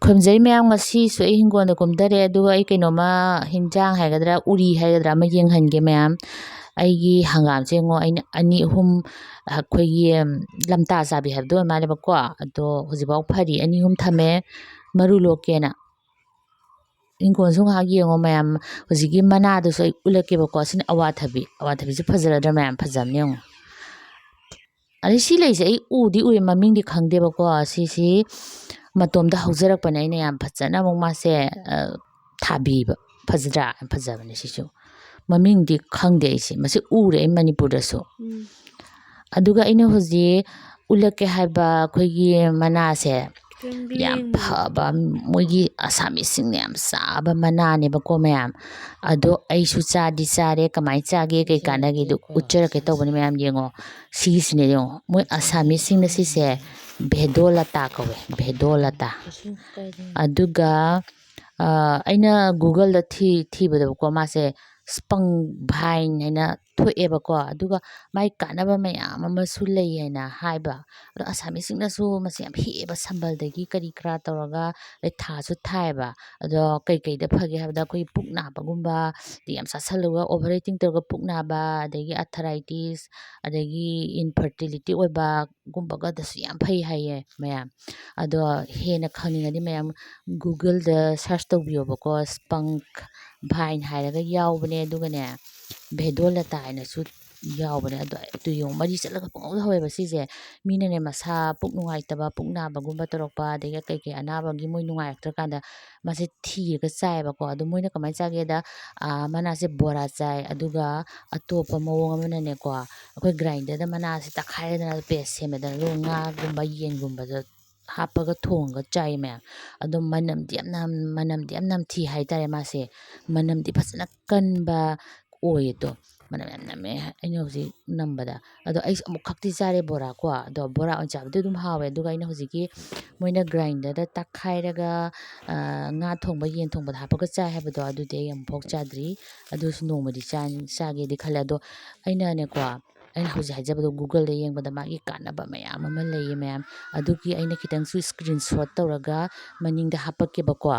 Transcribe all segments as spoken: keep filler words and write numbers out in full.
ꯈꯨꯔꯨꯝꯖꯔꯤ ꯃꯌꯥꯝ, ꯉꯁꯤꯁꯨ ꯑꯩ ꯍꯤꯡꯒꯣꯜꯗ ꯀꯨꯝꯊꯔꯦ꯫ ꯑꯗꯨꯒ ꯑꯩ ꯀꯩꯅꯣꯝꯃ, ꯍꯤꯟꯖꯥꯡ ꯍꯥꯏꯒꯗ꯭ꯔꯥ, ꯎꯔꯤ ꯍꯥꯏꯒꯗ꯭ꯔꯥ, ꯑꯃ ꯌꯦꯡꯍꯟꯒꯦ ꯃꯌꯥꯝ꯫ ꯑꯩꯒꯤ ꯍꯪꯒꯥꯝꯁꯦ ꯌꯦꯡꯉꯣ, ꯑꯩꯅ ꯑꯅꯤ ꯑꯍꯨꯝ ꯑꯩꯈꯣꯏꯒꯤ ꯂꯝꯇꯥ ꯆꯥꯕꯤ ꯍꯥꯏꯕꯗꯣ ꯑꯣꯏ ꯃꯥꯜꯂꯦꯕꯀꯣ, ꯑꯗꯣ ꯍꯧꯖꯤꯛꯐꯥꯎ ꯐꯔꯤ, ꯑꯅꯤ ꯑꯍꯨꯝ ꯊꯝꯃꯦ ꯃꯔꯨ ꯂꯣꯛꯀꯦꯅ꯫ ꯍꯤꯡꯒꯣꯜꯁꯨ ꯉꯥꯏꯍꯥꯛ ꯌꯦꯡꯉꯣ ꯃꯌꯥꯝ꯫ ꯍꯧꯖꯤꯛꯀꯤ ꯃꯅꯥꯗꯨꯁꯨ ꯑꯩ ꯎꯠꯂꯛꯀꯦꯕꯀꯣ꯫ ꯁꯤꯅ ꯑꯋꯥꯊꯕꯤ꯫ ꯑꯋꯥꯊꯕꯤꯁꯦ ꯐꯖꯔꯗ꯭ꯔꯥ ꯃꯌꯥꯝ? ꯐꯖꯕꯅꯦ ꯌꯦꯡꯉꯣ꯫ ꯑꯗꯩ ꯁꯤ ꯂꯩꯁꯦ ꯑꯩ ꯎꯗꯤ ꯎꯔꯦ, ꯃꯃꯤꯡꯗꯤ ꯈꯪꯗꯦꯕꯀꯣ꯫ ꯁꯤꯁꯤ ꯃꯇꯣꯝꯗ ꯍꯧꯖꯔꯛꯄꯅꯦ꯫ ꯑꯩꯅ ꯌꯥꯝ ꯐꯖꯅ ꯑꯃꯨꯛ ꯃꯥꯁꯦ, ꯑ, ꯊꯥꯕꯤꯕ꯫ ꯐꯖꯗ꯭ꯔꯥ? ꯌꯥꯝ ꯐꯖꯕꯅꯦ ꯁꯤꯁꯨ꯫ ꯃꯃꯤꯡꯗꯤ ꯈꯪꯗꯦ ꯑꯩꯁꯦ꯫ ꯃꯁꯤ ꯎꯔꯦ ꯑꯩ ꯃꯅꯤꯄꯨꯔꯗꯁꯨ꯫ ꯎꯝ꯫ ꯑꯗꯨꯒ ꯑꯩꯅ ꯍꯧꯖꯤꯛ ꯎꯠꯂꯛꯀꯦ ꯍꯥꯏꯕ ꯑꯩꯈꯣꯏꯒꯤ ꯃꯅꯥꯁꯦ, ꯌꯥꯝ ꯐꯕ, ꯃꯣꯏꯒꯤ ꯑꯁꯥꯃꯤꯁꯁꯤꯡꯅ ꯌꯥꯝ ꯆꯥꯕ ꯃꯅꯥꯅꯦꯕꯀꯣ ꯃꯌꯥꯝ꯫ ꯑꯗꯣ ꯑꯩꯁꯨ ꯆꯥꯗꯤ ꯆꯥꯔꯦ, ꯀꯃꯥꯏꯅ ꯆꯥꯒꯦ, ꯀꯩ ꯀꯥꯟꯅꯒꯦꯗꯣ ꯎꯠꯆꯔꯛꯀꯦ ꯇꯧꯕꯅꯦ ꯃꯌꯥꯝ꯫ ꯌꯦꯡꯉꯣ, ꯁꯤꯒꯤꯁꯤꯅꯦ ꯌꯦꯡꯉꯣ, ꯃꯣꯏ ꯑꯁꯥꯃꯤꯁꯁꯤꯡꯅ ꯁꯤꯁꯦ ꯚꯦꯗꯣ ꯂꯇꯥ ꯀꯧꯋꯦ, ꯚꯦꯗꯣ ꯂꯇꯥ꯫ ꯑꯗꯨꯒ, ꯑ, ꯑꯩꯅ Google-ꯗ ꯊꯤ-, ꯊꯤꯕꯗꯕꯀꯣ, ꯃꯥꯁꯦ ꯁ꯭ꯄꯪ ꯚꯥꯏꯟ ꯍꯥꯏꯅ ꯊꯣꯛꯑꯦꯕꯀꯣ꯫ ꯑꯗꯨꯒ ꯃꯥꯏ ꯀꯥꯟꯅꯕ ꯃꯌꯥꯝ ꯑꯃꯁꯨ ꯂꯩ ꯍꯥꯏꯅ ꯍꯥꯏꯕ꯫ ꯑꯗꯣ ꯑꯁꯥꯃꯤꯁꯁꯤꯡꯅꯁꯨ ꯃꯁꯤ ꯌꯥꯝ ꯍꯦꯛꯑꯦꯕ, ꯁꯝꯕꯜꯗꯒꯤ ꯀꯔꯤ ꯀꯔꯥ ꯇꯧꯔꯒ, ꯑꯗꯩ ꯊꯥꯁꯨ ꯊꯥꯏꯌꯦꯕ꯫ ꯑꯗꯣ ꯀꯩꯀꯩꯗ ꯐꯒꯦ ꯍꯥꯏꯕꯗ, ꯑꯩꯈꯣꯏꯒꯤ ꯄꯨꯛ ꯅꯥꯕꯒꯨꯝꯕ, ꯑꯗꯩ ꯌꯥꯝ ꯆꯥꯁꯜꯂꯨꯕ, over eating ꯇꯧꯔꯒ ꯄꯨꯛ ꯅꯥꯕ, ꯑꯗꯒꯤ arthritis, ꯑꯗꯒꯤ infertility ꯑꯣꯏꯕꯒꯨꯝꯕꯒꯗꯁꯨ ꯌꯥꯝ ꯐꯩ ꯍꯥꯏꯌꯦ ꯃꯌꯥꯝ꯫ ꯑꯗꯣ ꯍꯦꯟꯅ ꯈꯪꯅꯤꯡꯉꯗꯤ ꯃꯌꯥꯝ Google-ꯗ search ꯇꯧꯕꯤꯌꯣꯕꯀꯣ, ꯁ꯭ꯄꯪ ꯚꯥꯏꯟ ꯍꯥꯏꯔꯒ ꯌꯥꯎꯕꯅꯦ꯫ ꯑꯗꯨꯒꯅꯦ, ꯚꯦꯗꯣ ꯂꯇꯥ ꯍꯥꯏꯅꯁꯨ ꯌꯥꯎꯕꯅꯦ꯫ ꯑꯗꯣ ꯑꯗꯨ ꯌꯦꯡꯉꯣ, ꯃꯔꯤ ꯆꯠꯂꯒ ꯄꯪꯍꯧꯗ ꯍꯧꯋꯦꯕ ꯁꯤꯁꯦ꯫ ꯃꯤꯅꯅꯦ, ꯃꯁꯥ ꯄꯨꯛ ꯅꯨꯡꯉꯥꯏꯇꯕ, ꯄꯨꯛ ꯅꯥꯕꯒꯨꯝꯕ ꯇꯧꯔꯛꯄ, ꯑꯗꯒꯤ ꯀꯩꯀꯩ ꯑꯅꯥꯕꯒꯤ ꯃꯣꯏ ꯅꯨꯡꯉꯥꯏꯔꯛꯇ꯭ꯔꯀꯥꯟꯗ ꯃꯥꯁꯦ ꯊꯤꯔꯒ ꯆꯥꯏꯌꯦꯕꯀꯣ꯫ ꯑꯗꯣ ꯃꯣꯏꯅ ꯀꯃꯥꯏꯅ ꯆꯥꯒꯦꯗ, ꯑꯥ, ꯃꯅꯥꯁꯦ ꯕꯣꯔꯥ ꯆꯥꯏ, ꯑꯗꯨꯒ ꯑꯇꯣꯞꯄ ꯃꯑꯣꯡ ꯑꯃꯅꯅꯦꯀꯣ, ꯑꯩꯈꯣꯏ grinder-ꯗ ꯃꯅꯥꯁꯦ ꯇꯛꯈꯥꯏꯔꯦꯗꯅ, paste ꯁꯦꯝꯃꯦꯗꯅ, ꯑꯗꯨꯒ ꯉꯥꯒꯨꯝꯕ, ꯌꯦꯟꯒꯨꯝꯕꯗ ꯍꯥꯞꯄꯒ ꯊꯣꯡꯉꯒ ꯆꯥꯏ ꯃꯌꯥꯝ꯫ ꯑꯗꯣ ꯃꯅꯝꯗꯤ ꯌꯥꯝ ꯅꯝ-, ꯃꯅꯝꯗꯤ ꯌꯥꯝ ꯅꯝꯊꯤ ꯍꯥꯏꯇꯥꯔꯦ ꯃꯥꯁꯦ꯫ ꯃꯅꯝꯗꯤ ꯐꯖꯅ ꯀꯟꯕ ꯑꯣꯏꯌꯦ ꯑꯗꯣ꯫ ꯃꯅꯝ ꯌꯥꯝ ꯅꯝꯃꯦ ꯑꯩꯅ ꯍꯧꯖꯤꯛ ꯅꯝꯕꯗ꯫ ꯑꯗꯣ ꯑꯩꯁꯨ ꯑꯃꯨꯛꯈꯛꯇꯤ ꯆꯥꯔꯦ ꯕꯣꯔꯥ ꯀꯣ꯫ ꯑꯗꯣ ꯕꯣꯔꯥ ꯑꯣꯏꯅ ꯆꯥꯕꯗꯤ ꯑꯗꯨꯝ ꯍꯥꯎꯋꯦ꯫ ꯑꯗꯨꯒ ꯑꯩꯅ ꯍꯧꯖꯤꯛꯀꯤ ꯃꯣꯏꯅ grinder-ꯗ ꯇꯛꯈꯥꯏꯔꯒ, ꯑ, ꯉꯥ ꯊꯣꯡꯕ, ꯌꯦꯟ ꯊꯣꯡꯕꯗ ꯍꯥꯞꯄꯒ ꯆꯥꯏ ꯍꯥꯏꯕꯗꯣ, ꯑꯗꯨꯗꯤ ꯑꯩ ꯑꯃꯨꯛꯐꯥꯎ ꯆꯥꯗ꯭ꯔꯤ꯫ ꯑꯗꯨꯁꯨ ꯅꯣꯡꯃꯗꯤ ꯆꯥ-, ꯆꯥꯒꯦꯗꯤ ꯈꯜꯂꯦ꯫ ꯑꯗꯣ ꯑꯩꯅꯅꯦꯀꯣ, ꯑꯩꯅ ꯍꯧꯖꯤꯛ ꯍꯥꯏꯖꯕꯗꯣ Google-ꯗ ꯌꯦꯡꯕꯗ ꯃꯥꯒꯤ ꯀꯥꯟꯅꯕ ꯃꯌꯥꯝ ꯑꯃ ꯂꯩꯌꯦ ꯃꯌꯥꯝ꯫ ꯑꯗꯨꯒꯤ ꯑꯩꯅ ꯈꯤꯇꯪꯁꯨ screenshot ꯇꯧꯔꯒ ꯃꯅꯤꯡꯗ ꯍꯥꯞꯄꯛꯀꯦꯕꯀꯣ꯫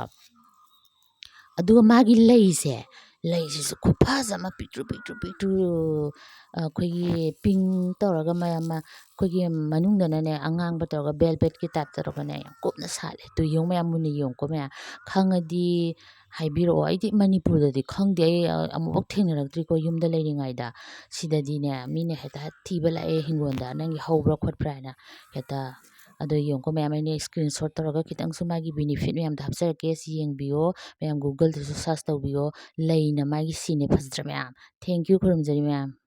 ꯑꯗꯨꯒ ꯃꯥꯒꯤ ꯂꯩꯁꯦ, ꯂꯩꯁꯤꯁꯨ ꯈꯨꯐꯖ ꯑꯃ, ꯄꯤꯛꯇ꯭ꯔꯨ ꯄꯤꯛꯇ꯭ꯔꯨ ꯄꯤꯛꯇ꯭ꯔꯨ, ꯑꯩꯈꯣꯏꯒꯤ pink ꯇꯧꯔꯒ ꯃ-, ꯃ-, ꯑꯩꯈꯣꯏꯒꯤ ꯃꯅꯨꯡꯗꯅꯅꯦ ꯑꯉꯥꯡꯕ ꯇꯧꯔꯒ velvet-ꯀꯤ type ꯇꯧꯔꯒꯅꯦ ꯌꯥꯝ ꯀꯨꯞꯅ ꯁꯥꯠꯂꯦ꯫ ꯑꯗꯨ ꯌꯦꯡꯉꯨ ꯃꯌꯥꯝ, ꯃꯨꯟꯅ ꯌꯦꯡꯉꯨꯀꯣ ꯃꯌꯥꯝ꯫ ꯈꯪꯉꯗꯤ ꯍꯥꯏꯕꯤꯔꯛꯑꯣ꯫ ꯑꯩꯗꯤ ꯃꯅꯤꯄꯨꯔꯗꯗꯤ ꯈꯪꯗꯦ, ꯑꯩ, ꯑ, ꯑꯃꯨꯛꯐꯥꯎ ꯊꯦꯡꯅꯔꯛꯇ꯭ꯔꯤꯀꯣ ꯌꯨꯝꯗ ꯂꯩꯔꯤꯉꯩꯗ꯫ ꯁꯤꯗꯗꯤꯅꯦ ꯃꯤꯅ ꯍꯦꯛꯇ ꯊꯤꯕ ꯂꯥꯛꯑꯦ ꯍꯤꯡꯒꯣꯜꯗ, "ꯅꯪꯒꯤ ꯍꯧꯕ꯭ꯔꯥ ꯈꯣꯠꯄ꯭ꯔꯥ?" ꯍꯥꯏꯅ ꯍꯦꯛꯇ꯫ ꯑꯗꯣ ꯌꯦꯡꯉꯨꯀꯣ ꯃꯌꯥꯝ, ꯑꯩꯅ screenshot ꯇꯧꯔꯒ ꯈꯤꯇꯪꯁꯨ ꯃꯥꯒꯤ benefit ꯃꯌꯥꯝꯗꯣ ꯍꯥꯞꯆꯔꯛꯀꯦ꯫ ꯁꯤ ꯌꯦꯡꯕꯤꯌꯣ ꯃꯌꯥꯝ, Google-ꯗꯁꯨ search ꯇꯧꯕꯤꯌꯣ꯫ ꯂꯩꯅ ꯃꯥꯒꯤ ꯁꯤꯅꯦ, ꯐꯖꯗ꯭ꯔꯥ ꯃꯌꯥꯝ? Thank you, ꯈꯨꯔꯨꯝꯖꯔꯤ ꯃꯌꯥꯝ꯫